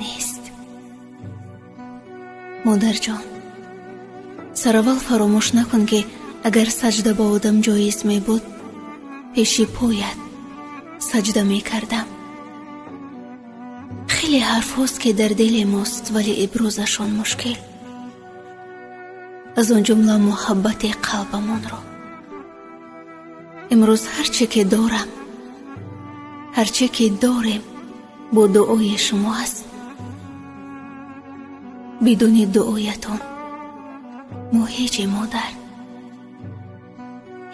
Нест. Модарҷон, сараввал фаромӯш накун, ки агар саҷда ба одам ҷоиз мебуд, пеши поят саҷда мекардам. Хеле ҳарфҳост, ки дар дили мост, вале иброзашон мушкил. Аз он ҷумла муҳаббати қалбамонро. Имрӯз ҳарче ки дорам, ҳарче ки дорем, бо дуои шумо аст. Бидуни дуоятон мо ҳече, модар,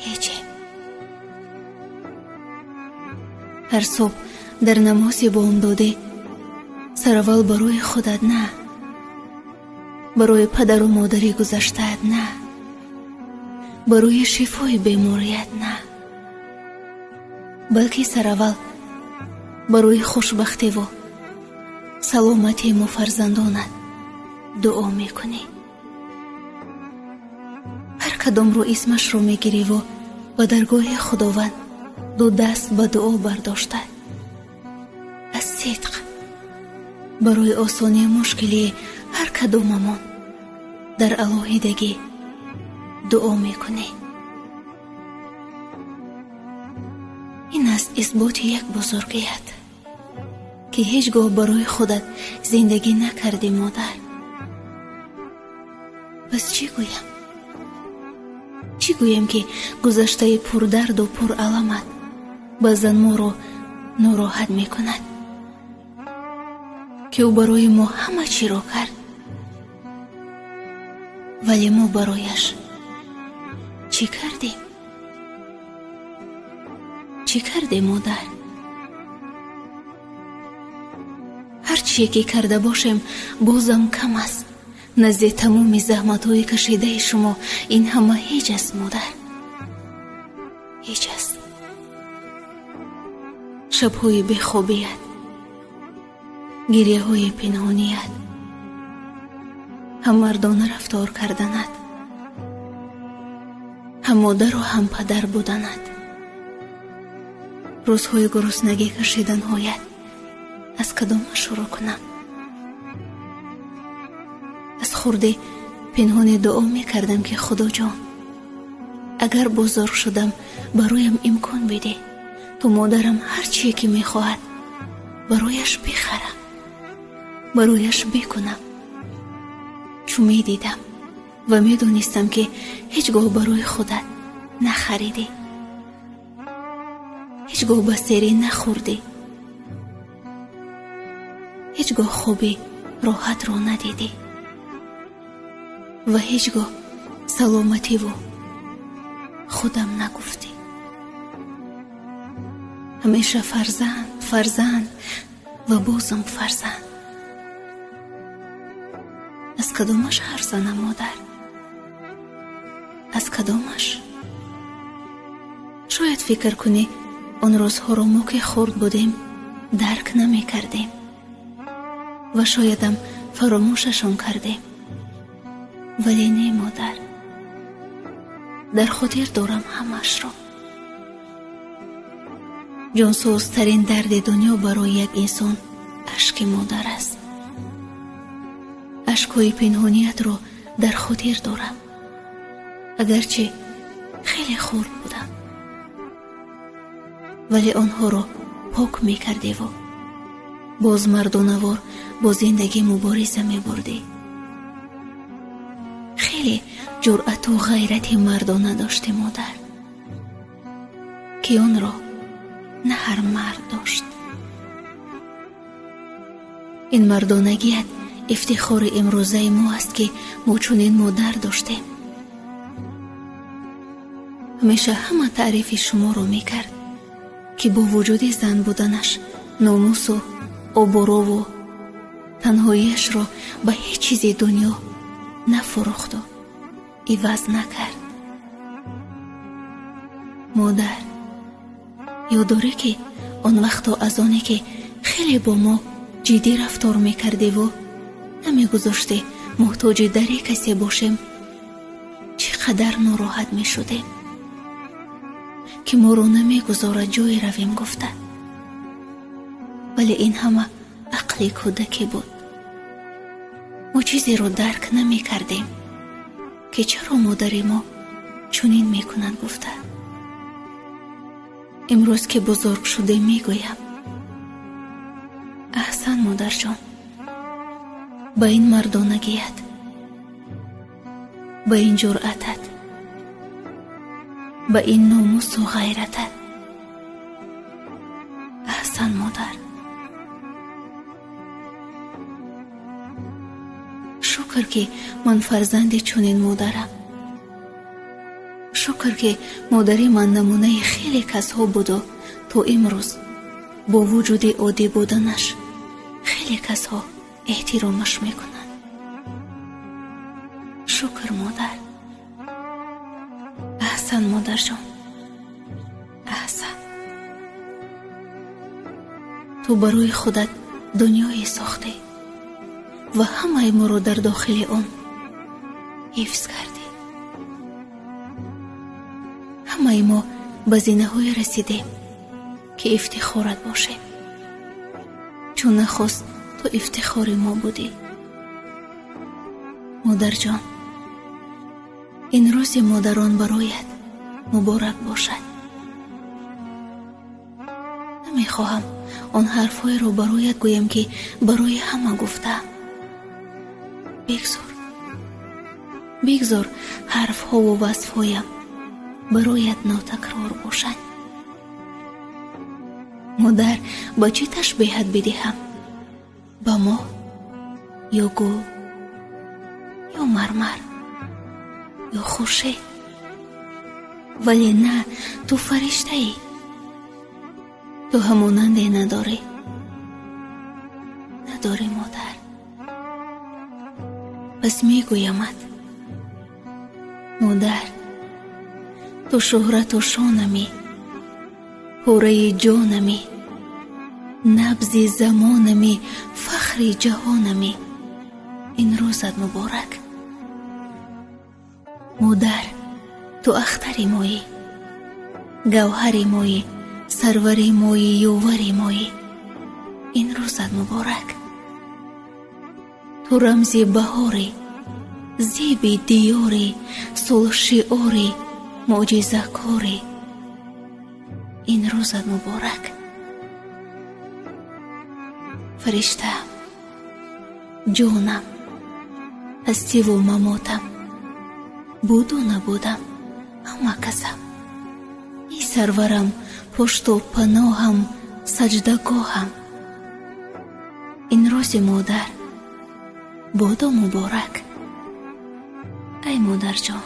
ҳече. Ҳар субҳ дар намози бомдодӣ сараввал барои худат на, барои падару модари гузаштаат на, барои шифои беморият на, балки сараввал барои хушбахтиву саломатии мо фарзандонат дуо мекунӣ. Ҳар кадомро исмашро мегириву ба даргоҳи Худованд ду даст ба дуо бардошта, аз сидқ барои осонии мушкилии ҳар кадомамон дар алоҳидагӣ дуо мекунӣ. Ин аст исботи як бузургият, ки ҳеҷ гоҳ барои худат зиндагӣ накардӣ, модар. Пас чӣ гӯям? Чӣ гӯям, ки гузаштаи пурдарду пураламат баъзан моро нороҳат мекунад, ки ӯ барои мо ҳама чиро кард, вале мо барояш чӣ кардем? Чӣ кардем, модар? Ҳар чие ки карда бошем, бозам кам аст. Назди тамоми заҳматҳои кашидаи шумо ин ҳама ҳеҷ аст, модар, ҳеҷ аст. Шабҳои бехобият, гирияҳои пинҳоният, ҳам мардона рафтор карданат, ҳам модару ҳам падар буданат, рӯзҳои гуруснагӣ кашиданҳоят, аз кадома шурӯъ кунам? Аз хурдӣ пинҳони дуо мекардам, ки Худоҷон, агар бузург шудам, бароям имкон бидеҳ, то модарам ҳар чие ки мехоҳад, барояш бихарам, барояш бикунам. Чун медидам ва медонистам, ки ҳеҷ гоҳ барои худат нахаридӣ, ҳеҷ гоҳ ба серӣ нахӯрдӣ, ҳеҷ гоҳ хоби роҳатро надидӣ ва ҳеҷ гоҳ саломативу худам нагуфтӣ. Ҳамеша фарзанд, фарзанд ва бозам фарзанд. Аз кадомаш ҳарф занам, модар? Аз кадомаш? Шояд фикр кунӣ, он рӯзҳоро мо ки хурд будем, дарк намекардем ва шоядам фаромӯшашон кардем. Вале не, модар, дар хотир дорам ҳамаашро. Ҷонсӯзтарин дарди дунё барои як инсон ашки модар аст. Ашкҳои пинҳониятро дар хотир дорам, агарчи хеле хурд будам, вале онҳоро пок мекардеву боз мардонавор бо зиндагӣ мубориза мебурдӣ. Хеле ҷуръату ғайрати мардона дошти, модар, ки онро на ҳар мард дошт. Ин мардонагият ифтихори имрӯзаи мо аст, ки мо чунин модар доштем. Ҳамеша ҳама таърифи шуморо мекард, ки бо вуҷуди зан буданаш номусу обурову танҳоияшро ба ҳеҷ чизи дунё нафурӯхту иваз накард. Модар, ёд дорӣ, ки он вақто аз оне ки хеле бо мо ҷиддӣ рафтор мекардиву намегузоштӣ муҳтоҷи дари касе бошем, чӣ қадар нороҳат мешудем, ки моро намегузорад ҷое равем гуфта. Вале ин ҳама Ақли кӯдаке буд. Мо чизеро дарк намекардем, ки чаро модари мо чунин мекунад гуфта. Имрӯз ки бузург шудем, мегӯям: аҳсан, модарҷон, ба ин мардонагият, ба ин ҷуръатат, ба ин номусу ғайратат. Аҳсан, модар. Шукр, ки ман фарзанди чунин модарам. Шукр, ки модари ман намунаи хеле касҳо буду то имрӯз бо вуҷуди оддӣ буданаш хеле касҳо эҳтиромаш мекунанд. Шукр, модар. Аҳсан, модарҷон, аҳсан. Ту барои худат дунёе сохтӣ ва ҳамаи моро дар дохили он ҳифз кардӣ. Ҳамаи мо ба зинаҳое расидем, ки ифтихорат бошем, чун нахост ту ифтихори мо будӣ. Модарҷон, ин рӯзи модарон бароят муборак бошад. Намехоҳам он ҳарфҳоеро бароят гӯям, ки барои ҳама гуфтаам. Бигзор, бигзор ҳарфҳову васфҳоям бароят нотакрор бошанд. Модар, ба чӣ ташбеҳат бидиҳам? Ба моҳ ё гул ё мармар ё хуршед? Вале на, ту фариштаӣ. Ту ҳамонанде надорӣ, надорӣ, модар. Пас мегӯямат: модар, ту шӯҳрату шонамӣ, пораи ҷонамӣ, набзи замонамӣ, фахри ҷаҳонамӣ. Ин рӯзат муборак. Модар, ту ахтари моӣ, гавҳари моӣ, сарвари моӣ, ёвари моӣ. Ин рӯзат муборак. Ту рамзи баҳорӣ, зеби диёрӣ, сулҳшиорӣ, мӯъҷизакорӣ. Ин рӯзат муборак. Фариштаам, ҷонам, ҳастиву мамотам, буду набудам, ҳама касам. Эй сарварам, пушту паноҳам, саҷдагоҳам. Ин рӯзи модар бодо муборак. Ай модарҷон.